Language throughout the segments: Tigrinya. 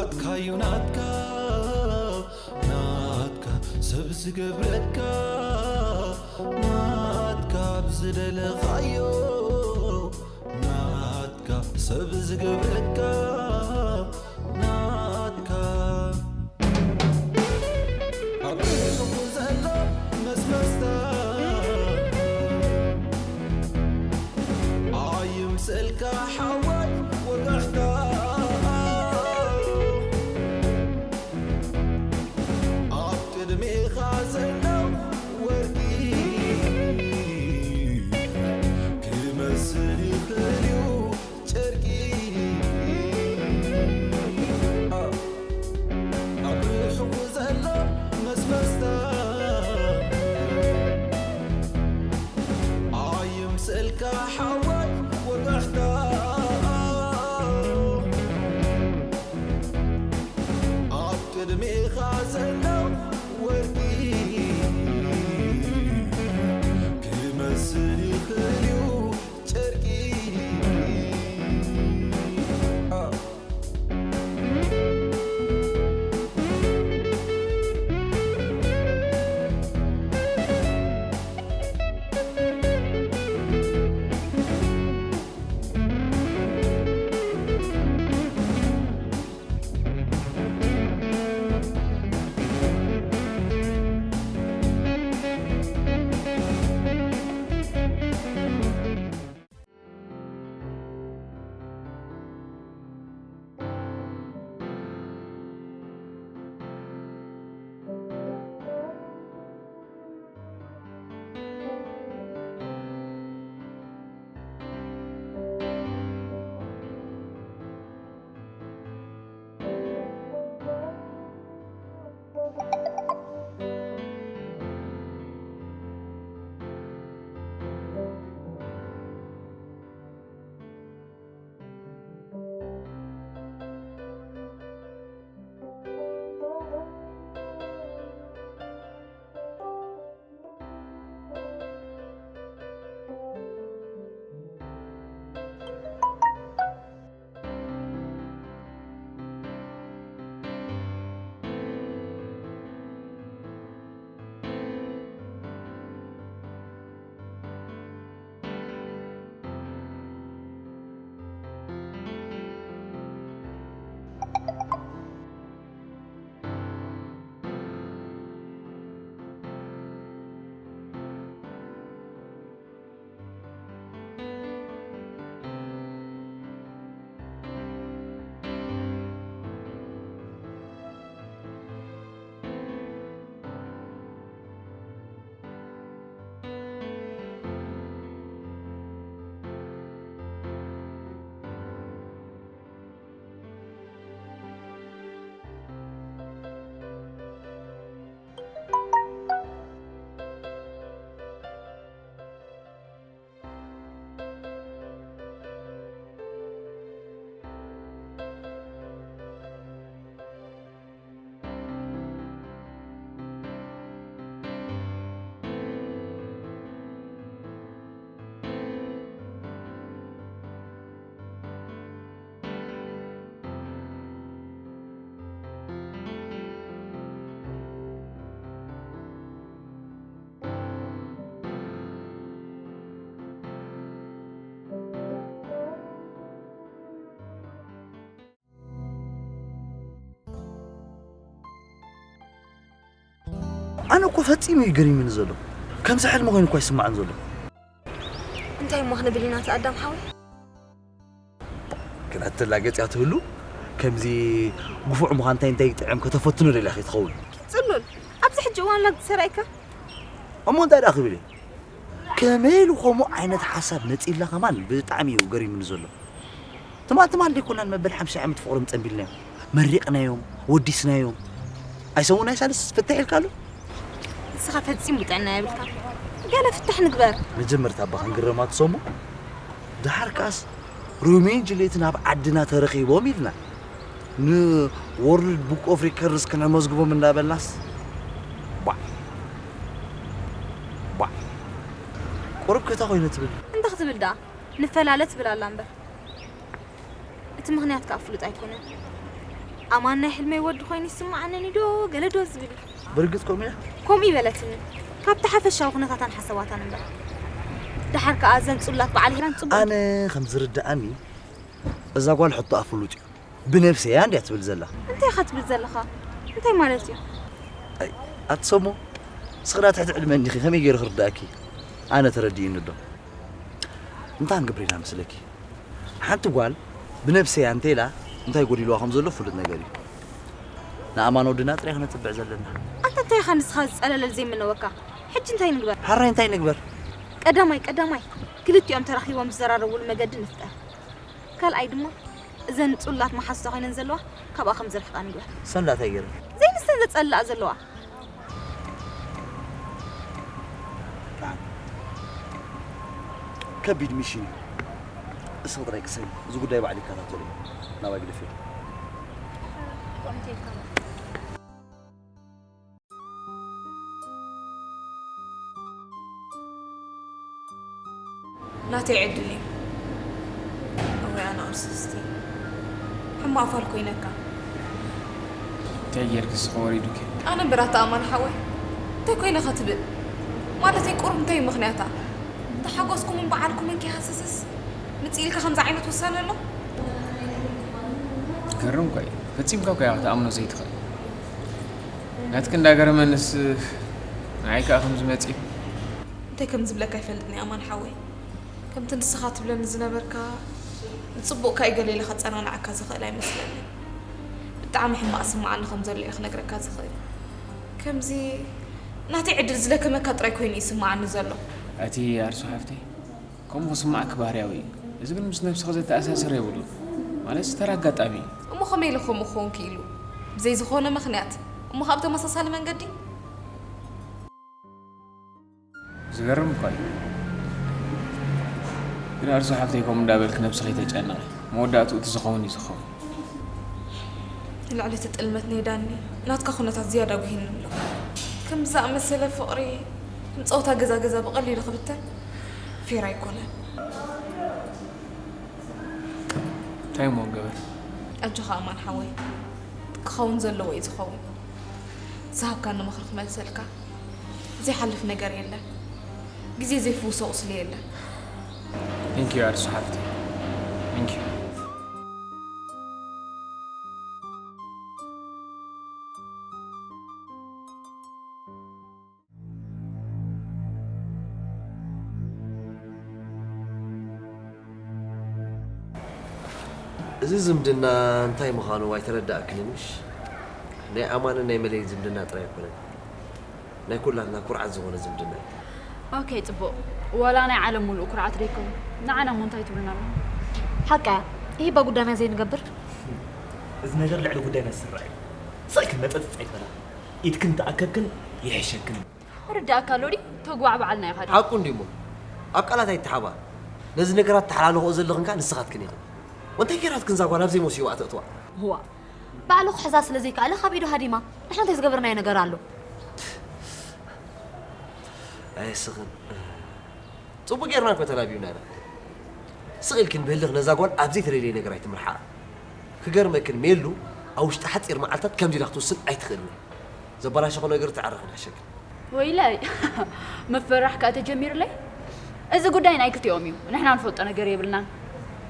ናትካዩ ናትካ ናትካ ሰብ ዝገብረካ ናትካ ብዝደለኻዮ ናትካ ሰብ ዝገብረካ ናትካ ኣብ ርእሱ ዘሎ መስመስታ ኣይምሰልካ ሓወይ ወጋሕታ ኣብ ቅድሜኻ ዘሎ ወርቂ ክመስል ይኽእል እዩ ጨርቂ ኣብ ርሑቕ ዘሎ መስመስታ ኣይምሰልካ ሓወይ ወጋሕታ ኣብ ቅድሜኻ ዘሎ ወርቂ ክመስል ይኽእል እዩ ጨርቂ ኣነ እኮ ፈጺሙ እዩ ገሪሙኒ ዘሎ። ከምዚ ሕልሚ ኮይኑ እኳ ይስማዓኒ ዘሎ። እንታይ እሞ ክንብል ኢና እቲ ኣዳም ሓወይ? ግን ኣተላገጽያ ትህሉ ከምዚ ግፉዕ ምዃን እንታይ እንታይ ይጥዕም ከተፈትኖ ደልያ ከይትኸውን። ጽሉል፣ ኣብዚ ሕጂ እዋን ላግ ትሰራይካ? እሞ እንታይ ደኣ ክብል እየ? ከመይ ኢሉ ከምኡ ዓይነት ሓሳብ መጺእላ ከማን ብጣዕሚ እዩ ገሪሙኒ ዘሎ። ትማል ትማል ደይኮናን መበል ሓምሳ ዓመት ፍቕሮም ጸንቢልናዮም። መሪቕናዮም፣ ወዲስናዮም። ኣይሰሙን ናይ ሳልስ ፍትሕ ኢልካሉ? ንስኻ ፈጺሙ ጥዕና የብልካ። ገለ ፍትሕ ንግበር። መጀመርታ እባ ክንግረማ ትሰሙ? ደሓር ከኣስ ሮሚዮን ጁልየትን ኣብ ዓድና ተረኺቦም ኢልና ንወርልድ ቡክ ኦፍ ሪከርድስ ክነመዝግቦም እንዳበልናስ ባዕ ባዕ ቁሩብ ከታ ኮይነ ትብል። እንታይ ክትብል ደኣ? ንፈላለ ትብል ኣላ እምበር። እቲ ምኽንያት ከኣ ፍሉጥ ኣይኮነን። ኣማን ናይ ሕልመይ ወዲ ኮይኑ ይስምዓኒ ዶ ገለ ዶ ዝብል እዩ። ብርግጽ ከምኡ ኢላ? ከምኡ ይበለትኒ። ካብቲ ሓፈሻዊ ኩነታታን ሓሳባታን እምበር። ደሓር ከኣ እዘን ጽላት በዓል ሄራን ጽቡቅ። ኣነ ከም ዝርድኣኒ እዛ ጓል ሕቶኣ ፍሉጥ እዩ። ብነብሰይ እያ እንድያ ትብል ዘላ። እንታይ ኢኻ ትብል ዘለኻ? እንታይ ማለት እዩ? ኣይ፣ ኣትሰሞ፣ ስኽዳ ትሕቲ ዕድመ እንዲኺ ከመይ ገይሩ ክርዳእኪ? ኣነ ተረዲእኒ ዶ? እንታይ ክንገብር ኢና መስለኪ? ሓንቲ ጓል ብነብሰይ ኣንተ ኢላ እንታይ ጎዲልዋ ከም ዘሎ ፍሉጥ ነገር እዩ። ንኣማን ወድና ጥራይ ክነትብዕ ዘለና። ኣንታ እንታይ ኢኻ ንስኻ ዝጸለለል ዘይምነወካ? ሕጂ እንታይ ንግበር? ሓራይ እንታይ ንግበር? ቀዳማይ ቀዳማይ ክልቲኦም ተራኺቦም ዝዘራረብሉ መገዲ ንፍጠር። ካልኣይ ድማ እዘን ጽላት መሓዝቶ ኮይነን ዘለዋ ካብኣ ከም ዝርሕቃ ንግበር። ሰንዳ እንታይ ገይረን? ዘይንስተን ዘጸልኣ ዘለዋ። ከቢድ ሚሽን እዩ። እስኺ ጥራይ ቅሰኒ፣ እዚ ጉዳይ ባዕሉ ይከታተሎ። ናባይ ግደፍዮ። ናተይ ዕድል እዩ። እወ ኣነ ኣርቲስት እየ። ሕማቕ ፋል ኮይነካ። እንታይ ጌርኪ እስኸ ወሪዱኪ? ኣነ እምበር ኣታ ኣማን ሓወይ እንታይ ኮይነ ከትብል? ማለተይ ቁሩብ እንታይ እዩ ምኽንያታ? ተሓጎስኩምን በዓልኩምን ከይሃሰሰስ ምጽእ ኢልካ ከምዚ ዓይነት ውሳነ ኣሎ? ዝገርም እኮ እዩ። ፈጺምካ እኮ ኢኻ ክትኣምኖ ዘይትኽእል። ናትኪ እንዳገረመንስ ንዓይ ከኣ ከምዚ መጺኡ። እንታይ ከም ዝብለካ ኣይፈልጥን እየ ኣማን ሓወይ። ከምቲ ንስኻ ትብለኒ ዝነበርካ ንጽቡቕካ እዩ ገለ ኢለ ከጸናንዓካ ዝኽእል ኣይመስለንን። ብጣዕሚ ሕማቕ ስምዓኒ ከም ዘሎ እየ ክነግረካ ዝኽእል። ከምዚ ናተይ ዕድል ዝለከመካ ጥራይ ኮይኑ እዩ ይስምዓኒ ዘሎ። ኣቲ ኣርሱ ሓፍተይ፣ ከምኡ ክስምዓኪ ባህርያዊ እዩ። እዚ ግን ምስ ነብስኺ ዘተኣሳስር የብሉን። ማለትስ ተራ ኣጋጣሚ እዩ። እሞ ከመይ ኢሉ ከምኡ ክኸውን ክኢሉ? ብዘይ ዝኾነ ምኽንያት እሞ ከኣ ብተመሳሳሊ መንገዲ? ዝገርም እኳ እዩ። ግን ኣርሱ ሓፍተይ ከምኡ እንዳበልኪ ነብስኺ ኣይተጨንቒ። መወዳእትኡ እቲ ዝኸውን እዩ ዝኸውን። ልዕሊ እቲ ጥልመት ናይ ዳኒ ናትካ ኩነታት ዝያዳ ጉሂኒ ኣሎ። ከምዚ ዝኣመሰለ ፍቕሪ ከም ጸወታ ገዛ ገዛ ብቐሊሉ ክብተን ፌር ኣይኮነን። እንታይ እሞ ገበር? ኣጆኻ ኣማን ሓወይ፣ ክኸውን ዘለዎ እዩ ዝኸውን። ዝሃብካኒ ምኽሪ ክመልሰልካ። ዘይሓልፍ ነገር የለን። ግዜ ዘይፍውሶ ቁስሊ የለን። Thank you ኣርሱ ሓፍተይ። Thank you። እዚ ዝምድና እንታይ ምዃኑ ኣይተረዳእክንን ምሽ? ናይ ኣማንን ናይ መለይን ዝምድና ጥራይ ኣይኮነን፣ ናይ ኩላትና ኩርዓት ዝኾነ ዝምድና እዩ። ኦኬ ጽቡቕ፣ ዋላ ናይ ዓለም ሙሉእ ኩርዓት ደይከውን ንዓና እሞ እንታይ ትብሉና ኣለኹም? ሓቃ እያ፣ ይህ በጉዳይና ዘይንገብር። እዚ ነገር ልዕሊ ጉዳይና ዝስራዕ እዩ። ስቕ ኢልክን መጠጥጥ ኣይትበላ፣ ኢድክን ተኣከብክን ይሕሸክን። ርዳእካ ኣሎ ድዩ? ተጓዕ በዓልና ኢኻ ድዩ? ሓቁ እንድዩሞ ኣብ ቃላት ኣይተሓባእ። ነዚ ነገራት ተሓላልኽኦ ዘለኽን ከኣ ንስኻትክን ኢኽን። ወንታይ ጌራትክን እዛ ጓል ኣብዘይ መሲዋ ኣተእትዋ? እዋ ባዕሉ ክሕዛ ስለ ዘይከኣለ ካብ ኢዱ ሃዲማ። ንሕና እንታይ ዝገበርናዮ ነገር ኣሎ? ኣየስኽን። ጽቡቕ ጌርና እኮ ተላቢብና ኢና። ስቕ ኢልክን ብህልኽ ነዛ ጓል ኣብ ዘይተደልየ ነገር ኣይትምርሓኣ። ክገርመክን ሜሉ ኣብ ውሽጢ ሓጺር መዓልታት ከምዚ ኢላ ክትውስን ኣይትኽእልን እያ። ዘበላሸኾ ነገር ተዕርኽን ሕሸክን። ወይለይ ምፍርራሕ ከኣ ተጀሚሩለይ። እዚ ጉዳይ ናይ ክልቲኦም እዩ። ንሕና ንፈልጦ ነገር የብልናን።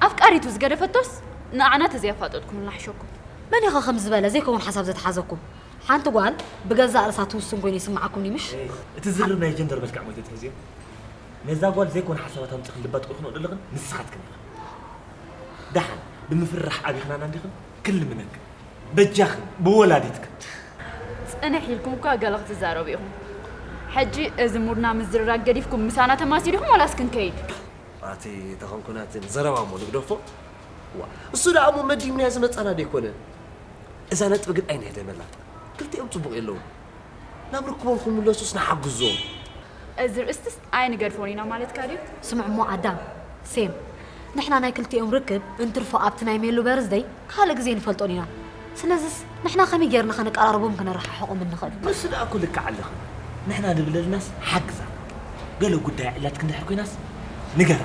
ኣፍቃሪቱ ዝገደፈቶስ ንኣዕና ተዘይኣፋጠጥኩምልና ሕሸኩም። መን ኢኸ ከምዚ ዝበለ ዘይከውን ሓሳብ ዘትሓዘኩም? ሓንቲ ጓል ብገዛእ ርእሳ ትውስን ኮይኑ ይስምዓኩም ድዩ ምሽ? እቲ ዝርርብ ናይ ጀንደር መልክዕ ሞይተ ትሕዝዮ። ነዛ ጓል ዘይኮነ ሓሳባት ኣምጺኽን ልባ ትቑርኽንኦ ዘለኽን ንስኻትክን ኢኽን። ደሓን ብምፍርራሕ ኣቢኽናና እንዲኽን ክልምነክን በጃኽን ብወላዲትክን። ጽንሕ ኢልኩም እኳ ገለ ክትዛረቡ ኢኹም። ሕጂ እዚ ሙድና ምዝርራግ ገዲፍኩም ምሳና ተማሲልኩም ዋላስ ክንከይድ? ኣቲ ተኾንኩናትን ዘረባ እሞ ንግደፎ። ዋ እሱ ደኣ እሞ መዲብናዮ ዝመጻና ደይኮነ። እዛ ነጥቢ ግን ኣይንህደመላ። ክልቲኦም ጽቡቕ የለውን። ናብ ርክቦም ክምለሱስ ንሓግዞም። እዚ ርእስትስ ኣይንገድፎን ኢና ማለትካ ድዩ? ስምዕ እሞ ኣዳም፣ ሴም፣ ንሕና ናይ ክልቲኦም ርክብ እንትርፎ ኣብቲ ናይ ሜሉ በርዝደይ ካልእ ግዜ ንፈልጦን ኢና። ስለዝስ ንሕና ከመይ ጌርና ከነቀራርቦም ከነረሓሕቖምን ንኽእል? ንሱ ደኣ እኮ ልክዕ ኣለኺ። ንሕና ንብለልናስ ሓግዛ። ገለ ጉዳይ ኣዕላትኪ እንድሕር ኮይናስ ንገራ።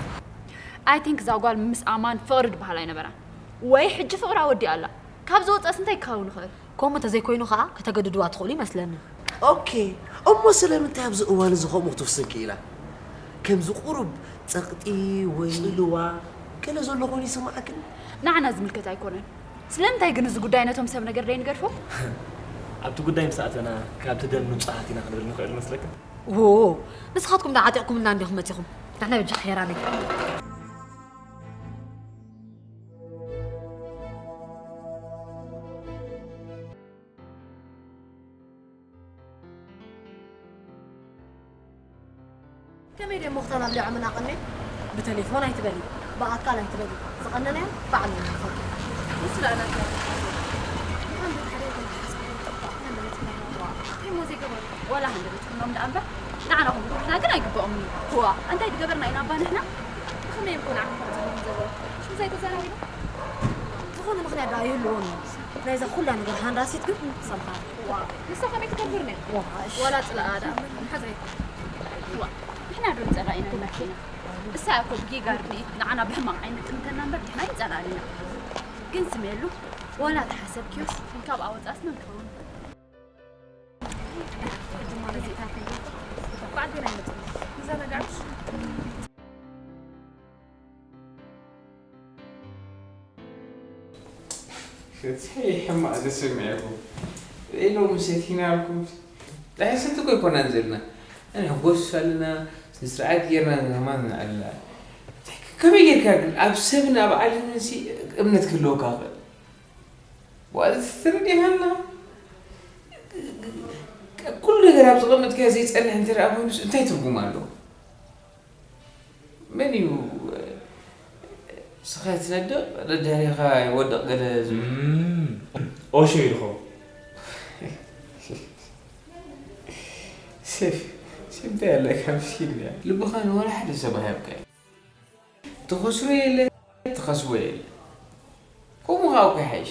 I think እዛ ጓል ምስ ኣማን ፍቕሪ ድበሃል ኣይነበራን ወይ ሕጂ ፍቕራ ወዲኣ ኣላ። ካብ ዝወፀስ እንታይ ክኸውን ይኽእል? ከምኡ እንተዘይኮይኑ ከዓ ከተገድድዋ ትኽእሉ ይመስለኒ። ኦኬ፣ እሞ ስለምንታይ ኣብዚ እዋን እዚ ከምኡ ክትውስን ክኢላ? ከምዚ ቁሩብ ጸቕጢ ወይ ጽልዋ ገለ ዘሎ ኮይኑ ይስምዓክን? ንዓና ዝምልከት ኣይኮነን። ስለምንታይ ግን እዚ ጉዳይ ነቶም ሰብ ነገር ደይንገድፎ? ኣብቲ ጉዳይ ምስ ኣተና ካብቲ ደም ንጹሃት ኢና ክንብል ንኽእል መስለካ? ዎ፣ ንስኻትኩም ዶ ዓጢቕኩምና እንዲኹም መጺኹም? ንሕና በጃ ሄራኒ። ከመይ ደሞ ክተን ኣብሊዖምና ቀኔ? ብተሌፎን ኣይትበሊ፣ ብኣካል ኣይትበሊ፣ ዝቐነናዮ ባዕልና ንፈልጦ። ምስ ረኣናካ። ዋላ ሃንደበት ኩሎም ደኣ እምበር ንዓና ከም ጉድና ግን ኣይግብኦምን እዩ። ዋ እንታይ ዝገበርና ኢና እባ ንሕና? ብኸመይ እዮም ኮን ዓቕሚ ከምዚ ዘለዎም ዘለዉ? ሽምዛ ኣይተዘራሪቡ? ዝኾነ ምኽንያት ደኣ ይህልዎ ነው። ናይዛ ኩላ ነገር ሃንዳሲት ግን ሰምሃር። ዋ ንሳ ከመይ ትገብር ነያ? ዋ እሺ። ዋላ ጽላኣ ደኣ ምሓዘይ። ዋ ንሕና ዶ ንጸላ ኢና ንመኪና? እሳ እኮ ብጌጋ ርድኢት ንዓና ብሕማቕ ዓይኒ ጥምተና እምበር ንሕና ይጸላእና። ግን ስምየሉ ዋላ ተሓሰብክዮስ ካብ ኣወጻስ መን ክኸውን? ሕማቕ ተሰሚዕኩም ኢሎም ሰቲና ኣልኩም ዳሕሰቲ እኮ ኣይኮናን ዘለና ንሕጎስ ኣለና ስነስርዓት ጌርና ንማን ኣለና ከመይ ጌርካ ግን ኣብ ሰብን ኣብ ዓለምን እምነት ክህልወካ ክእል ዋዚ ትርዲሃና ኩሉ ነገር ኣብ ዝቐመጥካዮ ዘይጸንሕ እንተ ደኣ ኮይኑስ እንታይ ትርጉም ኣለዎ? መን እዩ ስኻ ትነድቕ ደዳሪኻ ይወድቕ ገለ ዝብል? ኦሾ እዩ ዝኸውን። ሴፍ ሴፍ እንታይ ኣለካ ምስኪን እያ። ልብኻ ንወላ ሓደ ሰብ ኣይሃብካዮ። ትኸስሮ የለ ትኸስቦ የለ። ከምኡ ከዓ እኮ ይሓይሽ።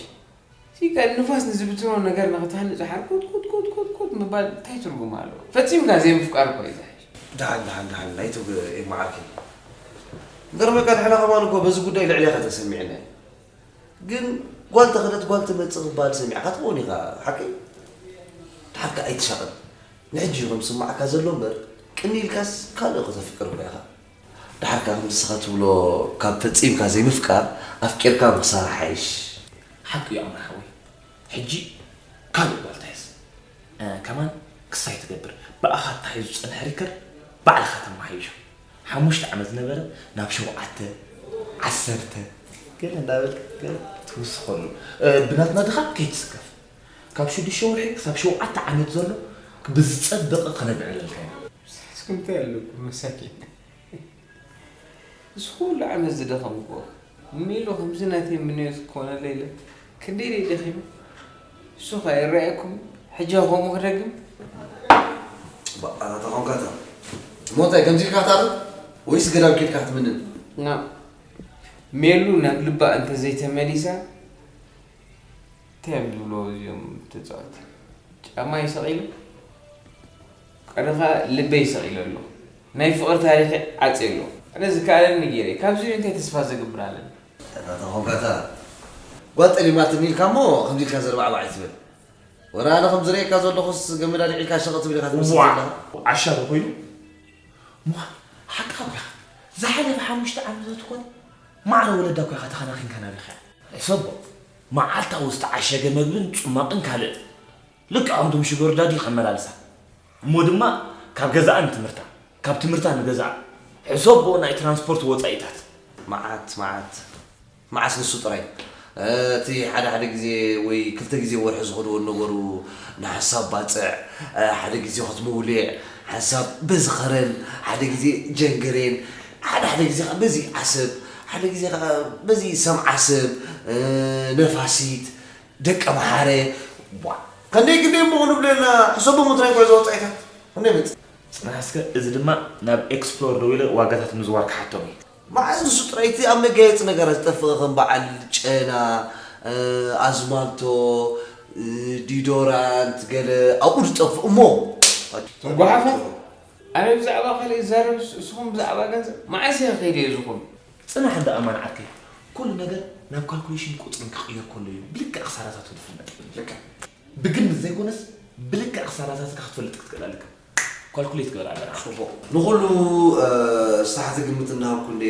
ሲካ ንፋስ ንዝብትኖ ነገር ንክትሃንፅ ሓር ኮት ኮት ኮት ኮት ኮት ምባል እንታይ ትርጉም ኣለዎ? ፈፂምካ ዘይምፍቃር እኮ እዩ ዝሓይሽ። ደሓን ደሓን ደሓን ኣይትጉ ኤማ ዓርከይ። ገርመካ ንሕና ከማን እኮ በዚ ጉዳይ ልዕሌኻ ተሰሚዕና እዩ። ግን ጓል ተኸደት ጓል ትመፅእ ክበሃል ሰሚዕካ ትኸውን ኢኻ ሓቀይ? ደሓር ከዓ ኣይትሻቐል። ንሕጂ እዩ ከም ዝስምዓካ ዘሎ እምበር ቅኒ ኢልካስ ካልእ ከተፍቅር እኮ ኢኻ። ደሓር ከኣ ከምቲ ንስኻ ትብሎ ካብ ፈጺምካ ዘይምፍቃር ኣፍቂርካ ምኽሳር ሓይሽ። ሓቂ እዩ ኣምር ሓወይ። ሕጂ ካልእ ጓል ተሕዝ። ከማን ክሳይ ትገብር ብኣኻ ተታሒዙ ዝጸንሐ ሪከርድ ባዕልኻ ተመሓይሾ። ሓሙሽተ ዓመት ዝነበረ ናብ ሸውዓተ፣ ዓሰርተ ገለ እንዳበልካ ገለ ትውስኸሉ። ብናትና ድኻ ከይትስከፍ። ካብ ሽዱሽተ ወርሒ ክሳብ ሸውዓተ ዓመት ዘሎ ብዝጸበቐ ክነብዕለልካ ኢና። ንስኻትኩም እንታይ ኣለኩም መሳኪን። እዚ ኩሉ ዓመት ዝደኸምክዎ ሜሉ ከምዚ ናተይ ምንዮት ክኾነለይ ኢለ ክንደይ ደይ ደኺመ። እሱ ኸ ይረኣየኩም ሕጂ ከምኡ ክደግም። ባእ ኣታ ተኾንካ እታ እሞ እንታይ ከምዚ ኢልካ ክትኣርግ ወይስ ገዳም ኬድካ ክትምንን? ና ሜሉ ናብ ልባ እንተዘይተመሊሳ እንታይ እዮም ዝብልዎ እዚኦም ተፃወቲ? ጫማይ ሰቒለ ቀደኻ ልበይ ሰቒለ ኣሎ ናይ ፍቕሪ ታሪኸይ ዓፅየ ኣሎ ኣነ ዝከኣለኒ ገይረ ካብዚ እንታይ ተስፋ ዘግብር ኣለኒ? ተኾንካታ ጓል ጠሊማትኒ ኢልካ እሞ ከምዚ ኢልካ ዘርባዕባዕ ኣይትበል ወረ ኣነ ከም ዝርእየካ ዘለኹስ ገመድ ኣልዒልካ ሸቕ ትብል ኢኻ ትመስል ዘለኻ ዓሻ ዶ ኮይኑ እሞ ሓቅኻ እኮ ኢኻ ዝሓለፈ ሓሙሽተ ዓመታት እኮ ማዕረ ወለዳ እኮ ኢኻ ተኸናኺንካ ናቢኻያ ሕሰቦ መዓልታዊ ዝተዓሸገ መግብን ጽማቕን ካልእን ልክዕ ከምቶም ሽገር ዳዲ ከመላልሳ እሞ ድማ ካብ ገዛኣ ንትምህርታ ካብ ትምህርታ ንገዛኣ ሕሰቦ ናይ ትራንስፖርት ወጻኢታት መዓት መዓት መዓስ ንሱ ጥራይ እቲ ሓደ ሓደ ግዜ ወይ ክልተ ግዜ ወርሒ ዝኸድዎ ነገሩ ንሓንሳብ ባፅዕ ሓደ ግዜ ኸት መውሊዕ ሓንሳብ በዚ ኸረን ሓደ ግዜ ጀንገሬን ሓደ ሓደ ግዜ በዚ ዓሰብ ሓደ ግዜ በዚ ሰም ዓሰብ ነፋሲት ደቀ መሓረ ከንደይ ክንደይ እሞ ክንብለና ሕሰቦ ምትራይ ጉዕዞ ወፃኢታት ክንደይ መፅእ ፅናሕ እስከ እዚ ድማ ናብ ኤክስፕሎር ደዊለ ዋጋታት ምዝዋር ክሓቶም እዩ። መዓዝ ንሱ ጥራይ እቲ ኣብ መጋየፂ ነገራት ዝጠፍእ ከም በዓል ጨና፣ ኣዝማልቶ፣ ዲዶራንት ገለ ኣብኡ ዝጠፍእ እሞ ተጓሓፋ ኣነ ብዛዕባ ካልእ ይዛረብ እስኹም ብዛዕባ ገንዘብ መዓስ እየ ከይደ እየ ዝኾኑ? ፅናሕ እንዳ ኣማን ዓርከይ ኩሉ ነገር ናብ ካልኩሌሽን ቁጽርን ክቕየር ከሎ እዩ ብልክዕ ክሳራታቱ ዝፍለጥ። ልክዕ። ብግምት ዘይኮነስ ብልክዕ ክሳራታትካ ክትፈልጥ ክትክእል ኣለካ። ካልኩሌት ግበር ኣለካ። ጽቡቕ። ንኹሉ፣ እ፣ ዝተሓተ ግምት እናሃብኩ እንደ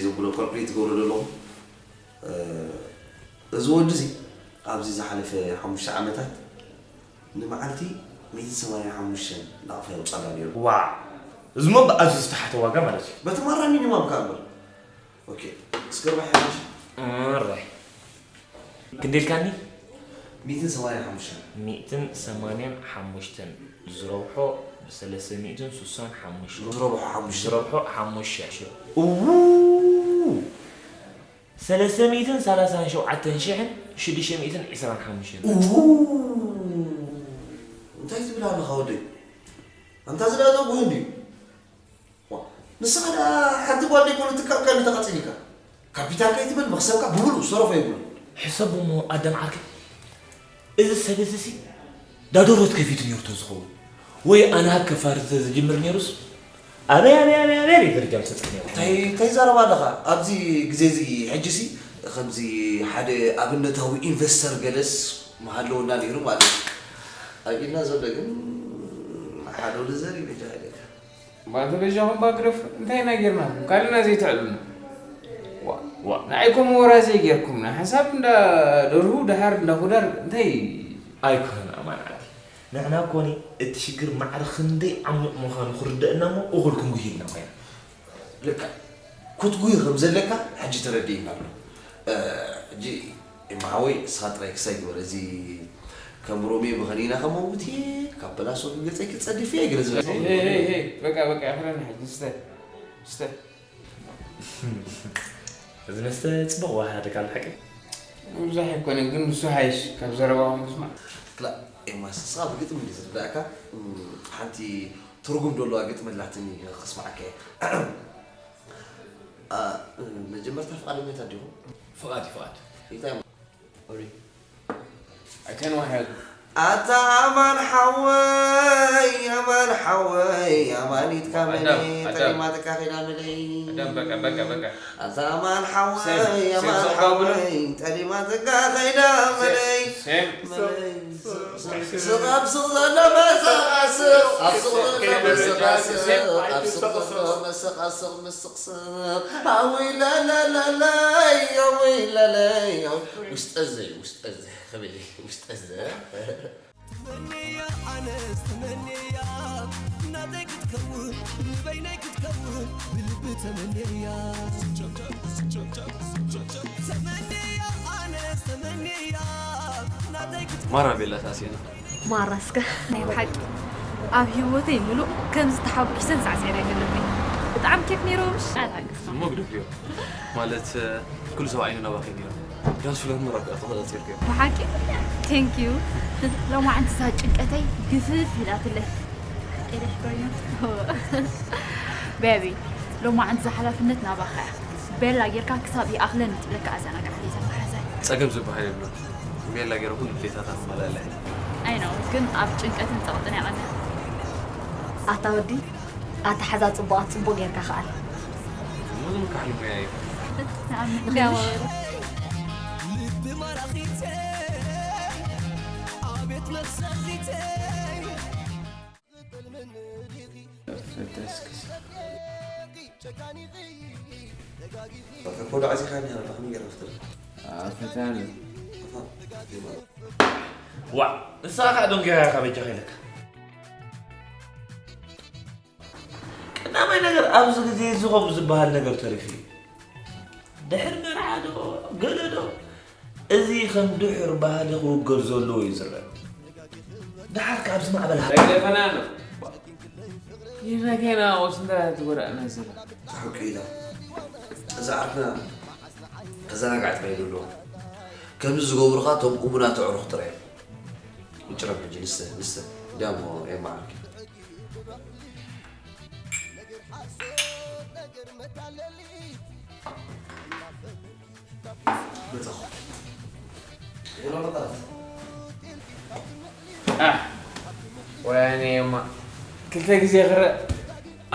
ዘብሎ ካልኩሌት ገብሮ ዘለኹ። እ፣ እዚ ወዲ እዚ ኣብዚ ዝሓለፈ ሓሙሽተ ዓመታት ንመዓልቲ ሚእትን ሰማንያን ሓሙሽተን ናቕፋ የውጻላ ነይሩ። ዋው! እዚ እሞ ብኣዝዩ ዝተሓተ ዋጋ ማለት እዩ። በቲ ማራ ሚኒማም ከኣ እምበር። ኦኬ፣ እስከ ርባሕ ሓሙሽተ። ኣራይ። ክንደይ ኢልካኒ? ሚእትን ሰማንያን ሓሙሽተን። ሚእትን ሰማንያን ሓሙሽተን ዝረብሖ ሰለስተ ሚእትን ስሳን ሓሙሽተን። ዝረብሖ ሓሙሽተ። ዝረብሖ ሓሙሽተ ሽሕ። እዉ! ሰለስተ ሚእትን ሰላሳን ሸውዓተን ሽሕን ሽዱሽተ ሚእትን ዕስራን ሓሙሽተን። እዉ! እንታይ ትብል ኣለኻ ወደይ? ኣንታ ዝለኣዘ ጉህ እንድዩ። ዋ፣ ንስኻ ደኣ ሓንቲ ጓል ደይኮነትካ እካ እንዲ ተቐጺሊካ። ካፒታል ከይትብል መኽሰብካ ብምሉእ ዝተረፎ የብሉን። ሕሰብ እሞ ኣዳም ዓርከይ፣ እዚ ሰብ እዚ ሲ ዳዶሮት ከፊቱ ነይሩ ተዝኸውን፣ ወይ ኣንሃድ ከፋርስ ተዝጅምር ነይሩስ፣ ኣበይ፣ ኣበይ፣ ኣበይ፣ ኣበይ፣ ኣበይ ደረጃ ምተጽእ ነይሩ። እንታይ፣ እንታይ ይዛረብ ኣለኻ? ኣብዚ ግዜ እዚ ሕጂ ሲ ከምዚ ሓደ ኣብነታዊ ኢንቨስተር ገለስ ምሃለወና ነይሩ ማለት እዩ። ኣብ ኢድና ዘሎ ግን ሓደ ወዲ ዘርኢ በጃ ኢለካ። እምባ ተበጃኹም እባ ግደፉ። እንታይ ኢና ጌርናኩም? ካልእና ዘይትዕልሉና። ዋ፣ ዋ። ንዓይ ከምኡ ወራዘይ ጌርኩምና። ሓንሳብ እንዳ ደርሁ፣ ደሓር እንዳ ኩዳር፣ እንታይ? ኣይኮነን ኣማን ዓዲ። ንሕና ኮኒ እቲ ሽግር ማዕረ ክንደይ ዓሚቕ ምዃኑ ክርደአና እሞ እኹል ክንጉሂ ኢልና ኮይና። ልክዕ። ክትጉሂ ከም ዘለካ ሕጂ ተረዲእና ኣሎ። እ፣ ሕጂ ኤማ ሓወይ፣ እስኻ ጥራይ ክሳይ ግበር። እዚ ከም ሮሜ ብኸኒና ከመውት እየ፣ ካብ በላሶ ብገጸይ ክጸድፍ እየ፣ ገለ ዝበለ። ሄይ፣ ሄይ፣ ሄይ፣ በቃ፣ በቃ፣ ይኹነና ሕጂ፣ ስተ፣ ስተ። እዚ መስተ ጽቡቕ ዋሃ ደቃ፣ ብሓቂ። ብዙሕ ኣይኮነን፣ ግን ንሱ ሓይሽ፣ ካብ ዘረባኹም ምስማዕ። ክላእ፣ ኤማ፣ እስኻ ብግጥሚ እንድዩ ዝርዳእካ፣ እም፣ ሓንቲ ትርጉም ደለዋ ግጥሚ ኣላትኒ፣ ከስምዓካ እየ። ኣ፣ መጀመርታ ፍቓደኛታት ዲኹም? ፍቓድ እዩ፣ ፍቓድ። እንታይ እሞ? ኦሪ። ኣይተንዋሕያሉ። ኣታ ኣማን ሓወይ፣ ኣማን ሓወይ፣ ኣማኒትካ ኣዳም፣ መለይ፣ ኣዳም። ጠሊማትካ ኸይዳ መለይ። ኣዳም፣ በቃ፣ በቃ፣ በቃ። ኣታ ኣማን ሓወይ፣ ሴም፣ ሴም፣ ኣማን ዞባ ብሎ። ሓወይ፣ ጠሊማትካ ኸይዳ ሴም፣ መለይ። ሴም። መለይ። ስቕ ኣብ ስቕ ዘሎ መሰቓስቕ፣ ኣብ ስቕ ዘሎ መሰቓስቕ፣ ኣብ ስቕ ዘሎ መሰቓስቕ፣ ምስቕስቕ። ኣውይ ላላላላይ፣ ኣውይ ላላይ፣ ኣውይ። ውሽጠዘይ፣ ውሽጠዘይ፣ ከመይ፣ ውሽጠዘ። ተመንያ ኣነስ ተመንያ፣ ናተይ ክትከውን፣ ንበይነይ ክትከውን፣ ብልቢ ተመንያ። ተመንያ ኣነስ ተመንያ፣ ናተይ ክትከውን። ማራ ቤላ ታሲና። ማራ እስከ። ናይ ብሓቂ ኣብ ህይወተይ ምሉእ ከምዚ ተሓጒሰን ሳዕሲዐ ኣይፈልጥን። ብጣዕሚ ኬፍ ነይሩ ምሽ? ኣላግስ። እሞ ግደፍዮ። ማለት፣ ኩሉ ሰብ ዓይኑ ናባኺ ነይሩ። ዳንስ ፍለን መረብ ኢኻ ተቖጻጺርክዮ። ብሓቂ? Thank you። ሎማዓንቲ እዛ ጭንቀተይ ግፍፍ ኢላትለይ። ሓቂ ኢለሽ ኮይኑ። ቤቢ፣ ሎማዓንቲ እዛ ሓላፍነት ናባኻ እያ። ቤላ ጌርካ ክሳብ ይኣኽለኒ ትብለካ ኣዘናግዓ ሒዛ መሓዛይ። ጸገም ዝበሃል የብሉን። ቤላ ገይረ ኩሉ ድሌታታ ክማልኣላ እየ። ኣይ ነው፣ ግን ኣብ ጭንቀትን ጸቕጥን የቐንያ። ኣታ ወዲ፣ ኣታ ሓዛ ጽቡቓት ጽቡቕ ጌርካ ከኣል። እሞ ዝምካሕ ልሙያ እዩ። ንኣምን። ልቢ ማራኺተይ፣ ኣቤት መፍዘዚተይ። ፈተስክስ። በቃ፣ ኮዶ ዓዚኻ እንዲኻ፣ በቃ፣ ከመይ ጌርካ ክትብል? ኣፈታኒ። ኣፋ፣ ይባል። ዋዕ፣ ንስኻ ከኣ ዶንጌራ ኢኻ በጃኻ ኢለካ። ቀዳማይ ነገር፣ ኣብዚ ግዜ እዚ ከምኡ ዝበሃል ነገር ተሪፉ እዩ። ድሕሪ መርዓ ዶ፣ ገለ ዶ፣ እዚ ከም ድሑር ባህሊ ክውገድ ዘለዎ እዩ ዝረአ። ደሓር ካብዚ ማዕበል ሃ- ኣይደፈናን። ይረከና ወስንተራ ትጎዳእና ዘላ። ሓቂ ኢላ። እዛ ዓርክና ተዘናጋዕ ጥራይ ይብሉ ኣለዉ። ከምዚ ዝገብሩኻ እቶም እሙናት ኣዕሩኽ ጥራይ እዮም። ውጭረም ሕጂ ንስተ፣ ንስተ። እንዲያሞ የማዓርኪ። መጻኹ። ሄሎ መጣት። ኣህ፣ ወያኔ የማ። ክልተ ግዜ ክረእ።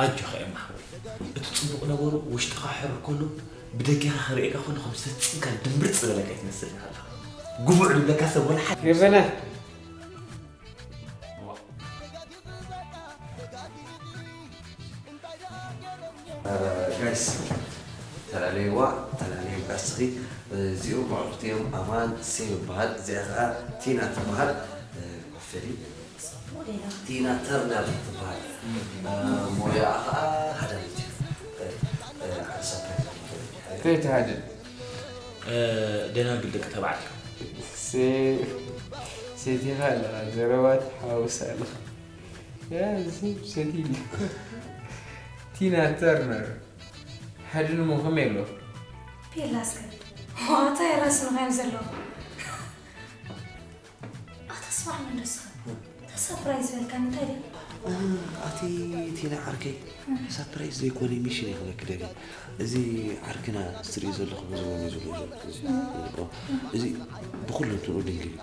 ኣጆኻ ኤማ ሓወይ፣ እቲ ጽቡቕ ነገሩ ውሽጥኻ ሕር ከሎ ብደጊኻ ክርእየካ ከለኹ ምስ ፈጺምካ ድምብርጽ ዝበለካ ኣይትመስልን ኣለኻ። ግቡዕ ዝብለካ ሰብ ወላ ሓደ የበለ። ጋይስ፣ ተላለይዋ፣ ተላለይ ጋስኺ። እዚኦም ኣዕሩኽቲ እዮም። ኣማን ሴም ይበሃል። እዚኣ ኸዓ ቲና ትበሃል። ኮፈሊ ቲና ተርነር ትበሃል። ሞያኣ ኸዓ ሃዳሪት እዩ። ዓዲ ሳፕሬት። እንታይ ትሃድን? ደናግል ደቂ ተባዕትዮ። ሴቲኻ ኣለኻ፣ ዘረባ ትሓውስ ኣለኻ። ያ፣ እዚ ሰቲል። ቲና ተርነር። ሓድንሞ ከመይ ኣሎ? ቤላ እስከ። ዋታ የራስንኻ እዮም ዘለዉ። ኣታ ስማዕ መንደስኻ። እታ ሳፕራይዝ በልካኒ እንታይ ድያ? ኣቲ ቲና ዓርከይ፣ ሳፕራይዝ ዘይኮነ ሚሽን እየ ክበኪ ደልየ። እዚ ዓርክና እትሪኦ ዘለኹ በዚ ወኒ ዘሎ ዘሎ እዚ፣ እዚ ብኹሉ እንትንኡ ድንግል እዩ።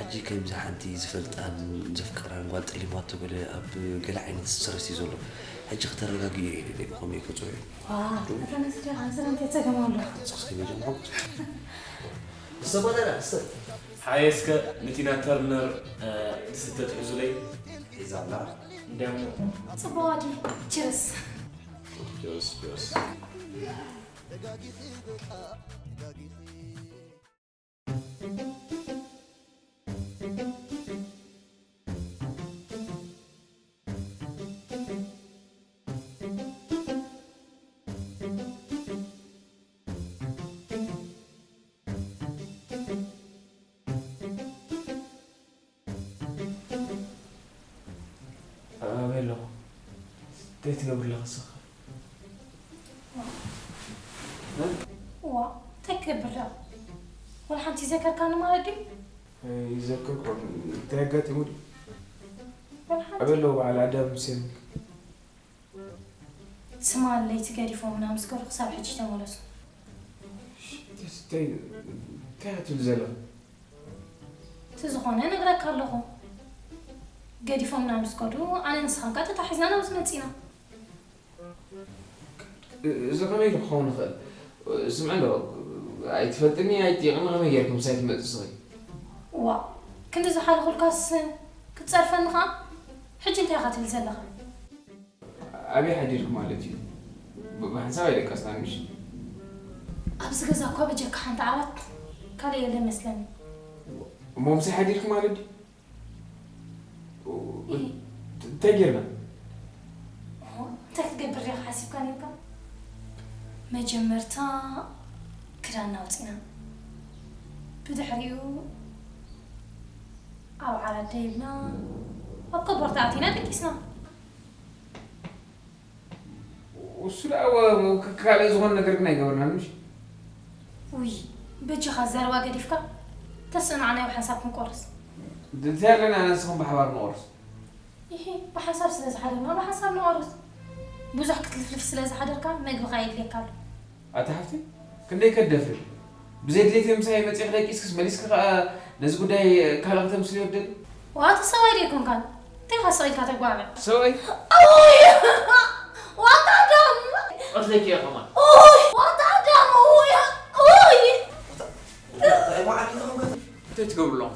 ሕጂ ከምዚ ሓንቲ ዝፈልጣን ዘፍቅራን ጓል ጠሊማቶ ገለ ኣብ ገለ ዓይነት ስትረስ እዩ ዘሎ። ሕጂ ክተረጋግኡ እየ ደልየ፣ ብኸመይ ክጽውዕ እዩ? ዋ፣ እታ ነዚ ደኣ ኣንስራ እንታይ ጸገም ኣሎ? ንስኽስ ከመይ ጀምሖ? ንሰ ባዳዳ፣ ንሰ። ሓየ እስከ ንቲና ተርነር፣ እ፣ ዝስተ ትሕዙለይ። ሒዛ ኣላ። እንዲያሞ። ጽቡቕ ዋዲ፣ ቺርስ። ጆስ፣ ጆስ። ኣበይ ኣለኹ? እንታይ ትገብር ኣለኻ ንስኻ? እ? ዋ፣ እንታይ ክገብር ደኣ? ወላ ሓንቲ ይዘከርካኒ ማለት ድዩ? ኣይዘከርኩን። እንታይ ኣጋጢሙ ድዩ? ወላ ሓንቲ። ኣበይ ኣለዉ በዓል ኣዳም ሴም? ትማሊ ለይቲ ገዲፎምና ምስ ከዱ ክሳብ ሕጂ ተመለሱ። እንታይ፣ እንታይ ክትብል ዘለኻ? እቲ ዝኾነ እነግረካ ኣለኹ። ገዲፎምና ምስ ከዱ ኣነ ንስኻን ከኣ ተታሒዝና ናብዚ መጺና። እዚ ከመይ ኢሉ ክኸውን ይኽእል? ስምዒ እንዶ፣ ኣይትፈልጥኒ ኣይትጥይቕኒ ከመይ ጌርኪ ምሳይ ትመጽእ ንስኺ? ዋእ፣ ክንዲ ዝሓለኹልካስ ክትጸርፈኒ ኸኣ? ሕጂ እንታይ ኢኻ ትብል ዘለኻ? ኣበይ ሓዲርኪ ማለት እዩ? ብ-፣ ብሓንሳብ ኣይደቀስናን ምሽ? ኣብዚ ገዛ እኳ በጀካ ሓንቲ ዓራት ካልእ የለን መስለኒ። እሞ ምሳይ ሓዲርኪ ማለት ድዩ? እ-፣ እንታይ ጌርና? ኦ፣ እንታይ ክትገብር ዲኻ ሓሲብካ ኔርካ? መጀመርታ ክዳንና ኣውጺና። ብድሕሪኡ ኣብ ዓራት ደይብና፣ ኣብ ኮቦርታ ኣቲና ደቂስና። እሱ ደኣ ወ-፣ ወ-፣ ክ-፣ ካልእ ዝኾነ ነገር ግን ኣይገበርናን፣ ምሽ? ውይ፣ በጃኻ ዘረባ ገዲፍካ፣ ተስእ ንዓና ብሓንሳብ ክንቆርስ። እንታይ ኣለና ንስኹም ብሓባር ንቆርስ? ኢሂ፣ ብሓንሳብ ስለ ዝሓደርና፣ ብሓንሳብ ንቆርስ። ብዙሕ ክትልፍልፍ ስለ ዝሓደርካ፣ መግብኻ የድልየካ ኣሎ። ኣታ ሓፍቲ፣ ክንደይ ከትደፍሪ? ብዘይ ድሌተይ ምሳይ መጺኺ ደቂስክስ መሊስኪ ከኣ ነዚ ጉዳይ ካልእ ከተምስልዮ ትደሊ? ዋእ፣ ኣቲ ሰብኣይ ዶ ኣይኮንካን? እንታይ ኢኻ ስቕ ኢልካ ተጓብዕ? ሰብኣይ? ኡይ! ዋታ ኣዳም! ቀትለኪ እየ ከማን። ኡይ! ዋታ ኣዳም! ኡይ! ኡይ! እንታይ ትገብሩ ኣለኹም?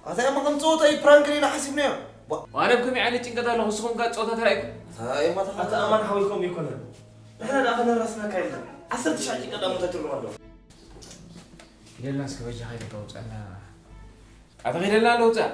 ኣታ እማ ከም ጸወታ እዩ ፕራንክ ርኢና ሓሲብናዮ። ዋ- ኣነ ብከመይ ዓይነት ጭንቀት ኣለኹ፣ ንስኹም ከ ጸወታ ተራእይኩም? ኣታ እማ ተኸ- ኣታ ኣማን ሓወይ ከምኡ ኣይኮነን። ንሕና ደኣ ከነራስነካ ኢልና። ዓሰርተ ሻዕ ጭንቀት ደኣ እንታይ ትብሎም ኣለኹም? ኪደልና እስከ በጃኻ ኢለካ ውጻና። ኣታ ኪደልና ኣሎ ውጻእ።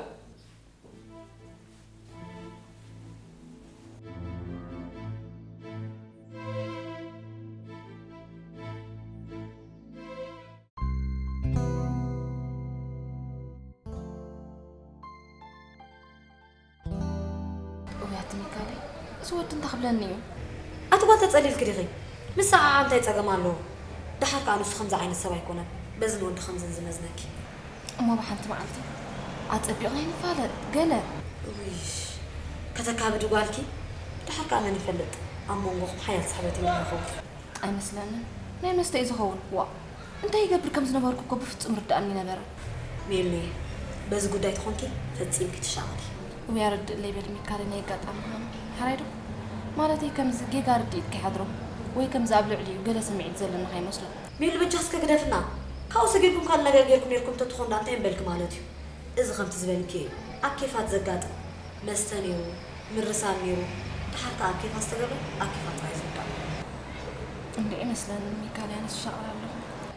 እውይ ኣቲ ሚካለይ፣ እዚ ወዲ እንታይ ክብለኒ እዩ? ኣቲ ጓል ተጸሊልኪ ዲኺ? ምስዓዓ እንታይ ጸገም ኣለዎ? ደሓር ከኣ ንሱ ከምዚ ዓይነት ሰብ ኣይኮነን። በዚ ንወዲ ከምዚ ዝመዝነኪ። እሞ ብሓንቲ መዓልቲ ኣጸቢቕና ኣይንፋለጥ፣ ገለ። እውይ፣ ከተካብዲ ጓልኪ? ደሓር ከኣ መን ይፈልጥ? ኣብ መንጎኹም ሓያል ስሕበት ይህሉ ይኸውን። ኣይመስለንን። ናይ መስተ እዩ ዝኸውን። ዋእ፣ እንታይ ይገብር ከም ዝነበርኩ እኮ ብፍጹም ርድኣኒ ነበረ። ሜሉየ፣ በዚ ጉዳይ ተኾንኪ ፈጺምኪ ትሻቐሊ። ውይ ኣረድእለይ በሊ ሚካለይ፣ ናይ ኣጋጣሚ ምዃኑ። ሕራይ ዶ? ማለተይ ከምዚ ጌጋ ርድኢት ከይሓድሮ። ወይ ከምዚ ኣብ ልዕሊኡ ገለ ስምዒት ዘለና ከይመስሎ። ሜሉ በጃ እስከ ግደፍና። ካብኡ ሰጊርኩም ካልእ ነገር ጌርኩም ኔርኩም ተትኾኑ ደኣ እንታይ ምበልኪ ማለት እዩ? እዚ ከምቲ ዝበልኪ እዩ። ኣብ ኬፋት ዘጋጥም። መስተ ኔሩ፣ ምርሳን ኔሩ። ደሓር ከኣ ኣብ ኬፋት ዝተገብረ ኣብ ኬፋት ጥራይ ዝውዳእ። እንድዒ መስለኒ ሚካልያ ኣነስ ይሻቕል ኣለኹ።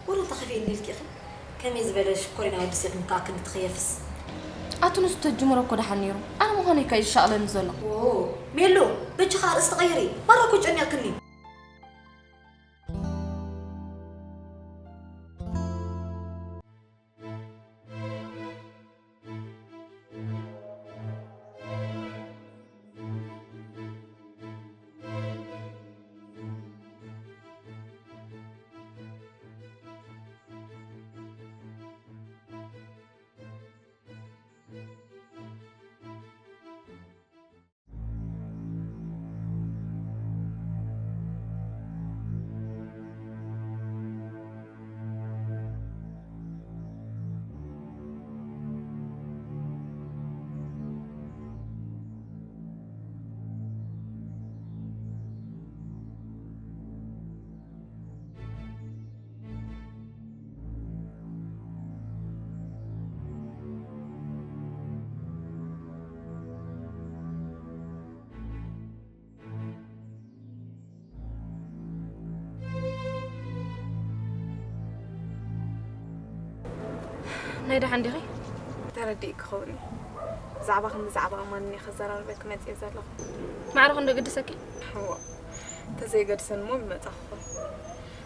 ወላ እንተ ከፊእኒ ኢልኪ ኢኺ? ከመይ ዝበለ ሽኮሪና ወዲ ሴት ምከኣክኒ ትኽየፍስ። ኣቲ ንሱ ተጅምሮ እኮ ደሓን ኔሩ። ኣነ ምዃነይ እኮ እዩ ዝሻቕለኒ ዘሎ። ዎ፣ ሜሉ፣ በጃኻ ኣርእስቲ ቀይሪ። ማራ እኮ ጨኒቕክኒ። ናይ ደሓን ዲኺ? ተረዲእኪ ክኸውን እዩ። ብዛዕባ ክንዲ ዛዕባ ኣማን እየ ከዘራርበኪ መጽየ ዘለኹ። ማዕረ ክንዶ ግድሰኪ? እዋ፣ ተዘይገድሰኒ እሞ ምመጻኹ።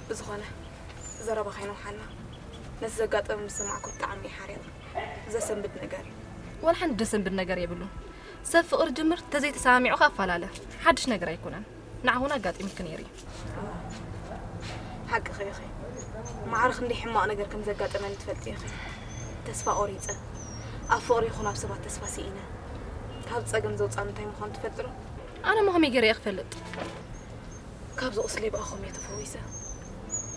ብዝኾነ፣ ዘረባ ከይነውሓና፣ ነቲ ዘጋጠመ ምስ ሰማዕኩ ብጣዕሚ እየ ሓሪቐ። ዘሰንብድ ነገር እዩ። ዋላ ሓንቲ ደሰንብድ ነገር የብሉን። ሰብ ፍቕሪ ጅምር ተዘይተሰማሚዑ ከኣ ኣፈላለ። ሓድሽ ነገር ኣይኮነን። ንዓኹን ኣጋጢሙኪ ነይሩ እዩ። ሓቅኺ ኢኺ። ማዕረ ክንደይ ሕማቕ ነገር ከም ዘጋጠመኒ ትፈልጢ ኢኺ። ተስፋ ቆሪጸ። ኣብ ፍቕሪ ይኹን ኣብ ሰባት ተስፋ ስኢነ። ካብ ጸገም ዘውጻኒ እንታይ ምዃኑ ትፈልጢ ዶ? ኣነ እሞ ከመይ ገይረ እየ ክፈልጥ? ካብዚ ቁስለይ ብኣኹም እየ ተፈዊሰ።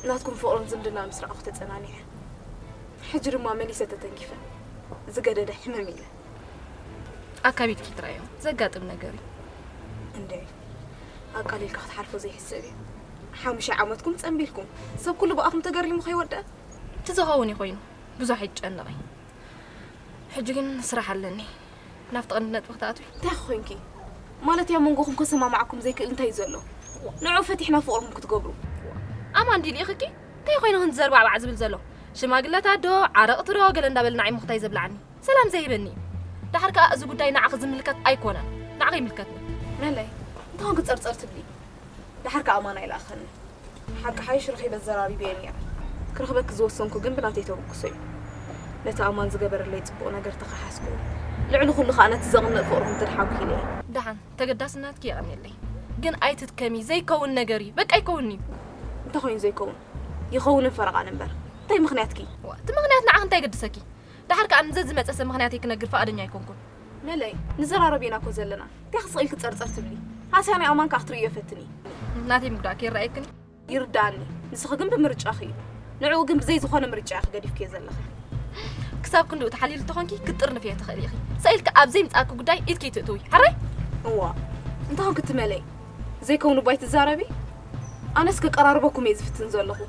ናትኩም ፍቕርን ዝምድና ምስ ረኣኹ ተጸናኒዐ። ሕጂ ድማ መሊሰ ተተንኪፈ። ዝገደደ ሕምም ኢለ። ኣካቢድኪ ትረኣዮ። ዘጋጥም ነገር እዩ። እንዴ፣ ኣቃሊልካ ክትሓልፎ ዘይሕሰብ እዩ። ሓሙሽተ ዓመትኩም ጸንቢልኩም። ሰብ ኩሉ ብኣኹም ተገሪሙ ከይወደአ። እቲ ዝኸውን እዩ ኮይኑ። ብዙሕ ኣይትጨነቒ። ሕጂ ግን ስራሕ ኣለኒ። ናብቲ ቀንዲ ነጥቢ ክትኣትዊ። እንታይ ኮንኪ? ማለት ኣብ መንጎኹም ከሰማማዓኩም ዘይክእል እንታይ እዩ ዘሎ? ንዑ ፈቲሕና ፍቕርኩም ክትገብሩ። ኣማን ድዩ ልኢኽኪ? እንታይ ኮይኑ ክንዲ ዘርባዕባዕ ዝብል ዘሎ? ሽማግለታት ዶ፣ ዓረቕቲ ዶ፣ ገለ እንዳበልና እዩ ምኽታይ ዘብልዓኒ። ሰላም ዘይህበኒ እዩ። ደሓር ከኣ እዚ ጉዳይ ንዓኺ ዝምልከት ኣይኮነን። ንዓኺ ይምልከትኒ። መለይ፣ እንታይ ኮንኪ ጸርጸር ትብሊ? ደሓር ከኣ ኣማን ኣይለኣኸኒ። ሓቂ ሓይሽ ረኺበ ዘራሪበዮ ነይረ። ክረኽበኪ ዝወሰንኩ ግን ብናተይ ተበግሶ እዩ። ነቲ ኣማን ዝገበረለይ ጽቡቕ ነገር ተኸሓስኩ። ልዕሊ ኩሉ ከኣ ነቲ ዘቕንእ ፍቕርኹም ተደሓንኩ ኢለ እየ። ደሓን፣ ተገዳስነትኪ የቐንየለይ። ግን ኣይትድከሚ፣ ዘይከውን ነገር እዩ። በቃ ኣይከውን'ዩ። እንታይ ኮይኑ ዘይከውን? ይኸውንን ፈረቓን እምበር። እንታይ ምኽንያትኪ? ዋ፣ እቲ ምኽንያት ንዓኺ እንታይ ይገድሰኪ? ደሓር ከኣ ንዘዝመጸ ሰብ ምኽንያተይ ክነግር ፍቓደኛ ኣይኮንኩን። መለይ፣ ንዘራረብ ኢና እኮ ዘለና። እንታይ ክስቕ ኢልኪ ጸርጸር ትብሊ? ሃስያ ናይ ኣማን ከኣ ክትርእዮ ፈትኒ። ናተይ ምጉዳእ ከይረኣየክን እዩ። ይርድኣኒ። ንስኺ ግን ብምርጫኺ እዩ። ንዕኡ ግን ብዘይ ዝኾነ ምርጫ ኢኺ ገዲፍክዮ ዘለኺ። ክሳብ ክንድኡ ተሓሊሉ እንተኾንኪ ክትጥርንፍዮ ትኽእሊ ኢኺ። ስቕ ኢልኪ ኣብ ዘይምጽኣኪ ጉዳይ ኢድኪ ኣይትእትዊ። ሕራይ? እዋ። እንታይ ኮንኪ እቲ መለይ? ዘይከውን እባ ኣይትዛረቢ። ኣነስ ከቀራርበኩም እየ ዝፍትን ዘለኹ።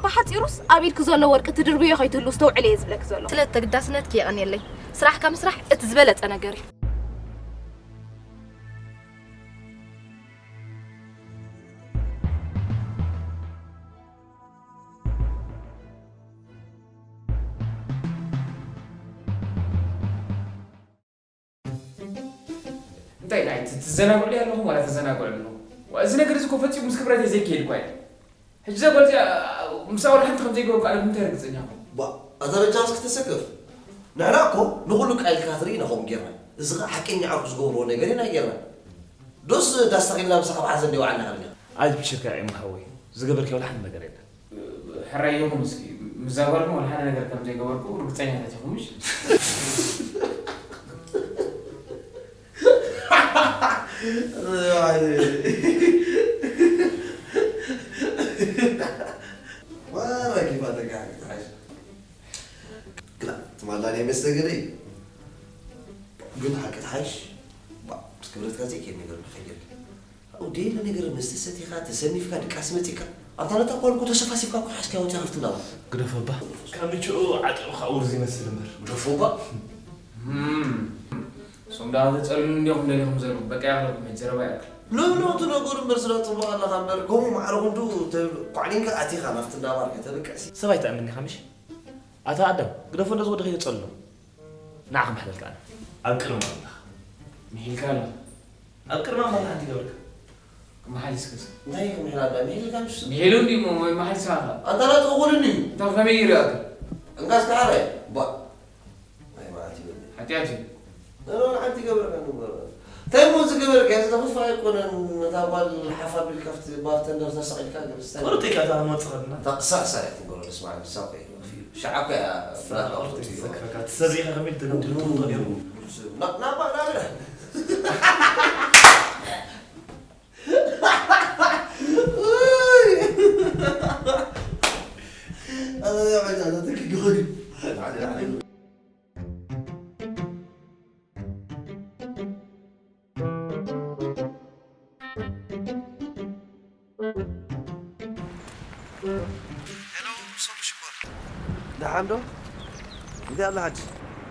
ብሓጺሩስ ኣብ ኢድኪ ዘሎ ወርቂ ትድርብዮ ከይትህሉ ኣስተውዕሊ እየ ዝብለኪ ዘለኹ። ስለ ተግዳስነትኪ የቐንየለይ። ስራሕካ ምስራሕ እቲ ዝበለጸ ነገር እዩ። እንታይ ናይ ት-፣ ትዘናግዑ ኣለኹም ዋላ ተዘናግዑ ኣለኹም? ዋ፣ እዚ ነገር እዚ እኮ ፈጺሙ ምስ ክብረተይ ዘይከይድ እኳ እዩ። ሕጂ እዛ ጓል እዚኣ፣ ምስ ኣውራ ሓንቲ ከም ዘይገበርኩ ኣነ ብምንታይ ርግጸኛ እኮ? ባ፣ ኣታ በጃ እስኪ ተሰከፍ። ንሕና እኮ ንኹሉ ቃይልካ ትርኢ ኢና ከምኡ ጌርና። እዚ ኸኣ ሓቀኛ ዓርኩ ዝገብርዎ ነገር ኢና ጌርና። ዶስ ዳስ ተኺልና ምሳኻ ብሓዘን ደይወዓልና ኸልና? ኣይትብሽርካ ኤማ ሓወይ። ዝገበርክዮ ዋላ ሓንቲ ነገር የለን። ሕራይ ይኹን እስኪ፣ ምስ እዛ ጓል ግን ዋላ ሓደ ነገር ከም ዘይገበርኩ ርግጸኛታት ኢኹም፣ ምሽ? ዋላ ኬፋ ተጋጊ ትሓሽ። ግና ትማላ ናይ መስተ ገለ እዩ። ግን ሓቂ ትሓሽ፣ ባ፣ ምስ ክብረትካ ዘይከይድ ነገር ንኸይድ። ወደየለ ነገር መስተ ሰቲኻ፣ ተሰኒፍካ፣ ድቃስ መጺካ። ኣብታ ነታ ኳልኮ ተሰፋሲፍካ እኮ ሓዝካያ ወጺኻ ካብቲ እንዳባ። ግደፎ እባ። ካብ ምጭኡ ዓጢቑ ከዓ ውርዝ ይመስል እምበር። ግደፎ እባ። እም። እሶም ደኣ ተጸልሉ እንዲኹም ደሊኹም ዘለኹም። በቃ ይኣኽለኩም፣ ሕጂ ዘረባ ይኣክል። ሎሚ ሎሚ እቲ ነገሩ እምበር ስለ ጽቡቕ ኣለኻ እምበር፣ ከምኡ ማዕረ ክንዱ ተ-፣ ኳዕሊንካ ኣቲኻ ናብቲ እንዳባር ከተብቅዕሲ። ሰብ ኣይትኣምን ኢኻ ምሽ? ኣታ ኣዳም፣ ግደፎ እንዶ ዝወደኸ የጸልሎ። ንዓ ክምሕለልካ ኣነ። ኣብ ቅድሚ ኣምላኽ። ምሒልካ ኣለኻ። ኣብ ቅድሚ ኣምላኽ ሓንቲ ይገብርካ። ክመሓል እስከ ሰብ። እንታይ እዩ ክምሕል ኣላ? ምሒልካ ንሱ። ምሒሉ እንዲዩ እሞ ወይ መሓል ሰዓኻ። ኣንታ ናቱ እኹል እንዲዩ። እንታይ ከመይ ይርኣካ? እንካ እስከ ሓራይ። ባ። ናይ መዓት ይበል። ሓጢኣት እዩ። ኖ፣ ኖ፣ ንሓንቲ ይገብረካ ንግበር። እንታይ እሞ ዝገበርካ? እዚ ተኽፋ ኣይኮነን። ነታ ጓል ሓፍ ኣቢልካ ኣብቲ ባርተንደር ተሰቒልካ ግብስታ። ቁርጥ ኢልካ እታ መወጽእ ከድና። እታ ቅሳእሳ እያ ትንገሮ፣ ንስማዕ፣ ንሳ እኮ እዩ። ሻዓ እኮ እያ፣ ሳ ናብራ ቁርጥ ቁርጥ እዩ እዩ። ዘክፈካ። እቲ ሰብ ሪኢኻ ከመይ ትደምድም ትፈልጦ ነይሩ። ና-፣ ናባ፣ ናብራ። ውይ። ኣዛ፣ ኣዛ፣ ኣዛ፣ ተኪ፣ ግሆይ። ሄሎ፣ ሶሎ ሽኮር። ደሓን ዶ? እንታይ ኣሎ ሓድሽ?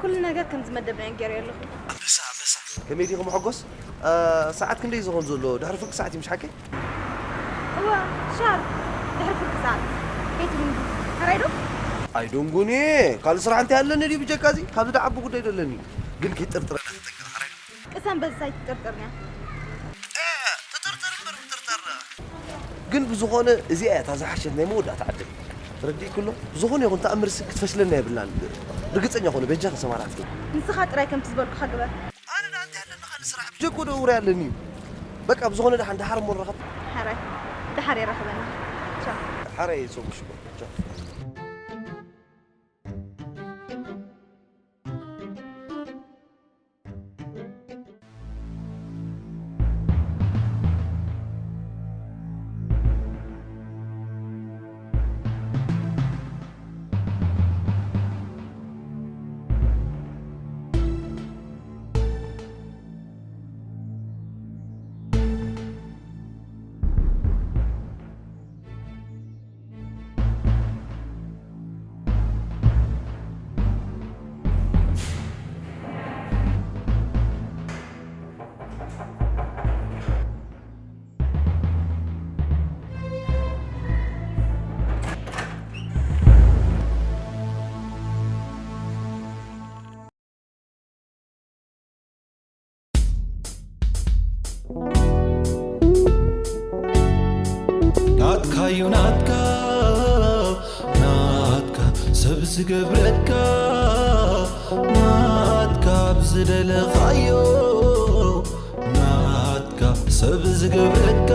ኩሉ ነገር ከምዚ መደብናዮ ገይረዮ ኣለኹ። ኣንበሳ፣ ኣንበሳ። ከመይ ዲኹም መሐጎስ? እ፣ ሰዓት ክንደይ ዝኸውን ዘሎ? ድሕሪ ፍርቂ ሰዓት እዩ፣ ምሽ ሓቀይ? እወ፣ ሻር። ድሕሪ ፍርቂ ሰዓት። ከይትድንጉ። ሕራይ ዶ? ኣይደንጉን እየ። ካልእ ስራሕ እንታይ ኣለኒ ድዩ ብጀካ እዚ? ካብዚ ደኣ ዓቢ ጉዳይ ዶ ኣለኒ? ግን ከይትጥርጥረና ተጠንቀቕ፣ ሕራይ ዶ? ቅሰን በዚ ኣይትጥርጥርንያ። እ፣ ትጥርጥር እምበር ትጥርጠር። ግን ብዝኾነ እዚኣ እያ እታ ዝሓሸት ናይ መወዳእታ ዕድል። ተረዲእኪ ኣሎ? ብዝኾነ ይኹን ተኣምርሲ ክትፈሽለና የብልናን። ርግጸኛ ኾነ፣ በጃኺ ሰማራትኪ። ንስኻ ጥራይ ከምቲ ዝበልኩኻ ግበር። ኣነ ደኣ እንታይ ኣለኒ ካልእ ስራሕ? ብጀኮ ዶ ውራይ ኣለኒ እዩ። በቃ ብዝኾነ ደሓን ደሓር እሞ ንራኸብ። ሓራይ፣ ደሓር የራኽበና። ቻው። ሓራይ ሶሎ ሽኮር። ቻው። ናትካዩ ናትካ፣ ናትካ ሰብ ዝገብረካ፣ ናትካ ብዝደለኻዮ፣ ናትካ ሰብ ዝገብረካ፣